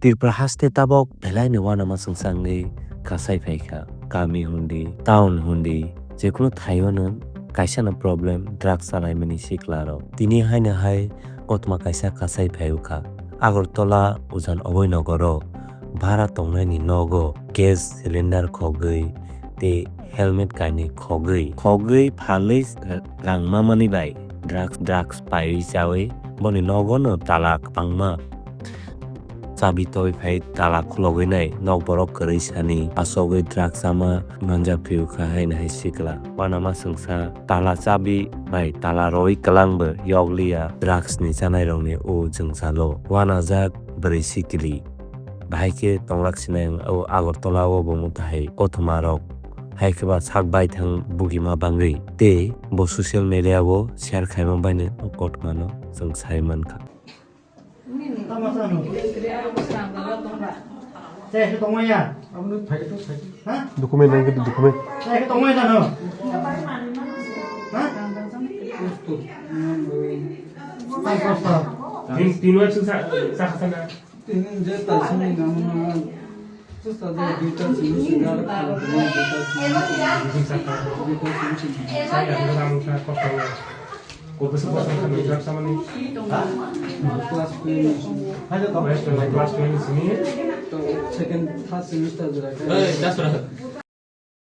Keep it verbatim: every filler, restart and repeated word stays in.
Tripura haste tabok belaini uanama swngchangwi kasai phaikha. Kami hundi, town hundi, jekunu thaiono kaisano problem drugs chalaimani siklarok. Tini haino hai kothoma kaisa kasai phaiwkha. Agartala ujan oboi nogoro bhara tongnaini nogo gas cylinder khogwi tei helmet kainwi khogwi, khogwi phalwi rang mamani bai drugs, drugs paiwi chawi boni nogono tala kwbangma chabi toi phai tala khulogwi nai nok borok kwrwi sani achogwi drugs chama manjak phiyokha haino hai sikla. Uanama swngsa tala chabi bai tala rwi kwlangbo yokliya drugs ni chanairokni o jwngchalo uanajak bwrwi sikli. Bahai khe tonglak sinai ang o Agartala o bo mwtai kothoma rok. Hai khe ba sak baithang bugima bangwi tei bo social media o share khaima baino o kothoma no chwng sai mankha. Document nang khe document. Tin, tin wai sa, sa, sa, sa, na. Tini je taisini nangma, je sajak duita simi sigar, duita simi, duita simi simi. Saya yang orang sa kosong. Ko besi kosong kan drug sama ni. Class twelve ni simi. Class twelve, class twelve ni simi. To second, third semester jora. Eh, das berapa?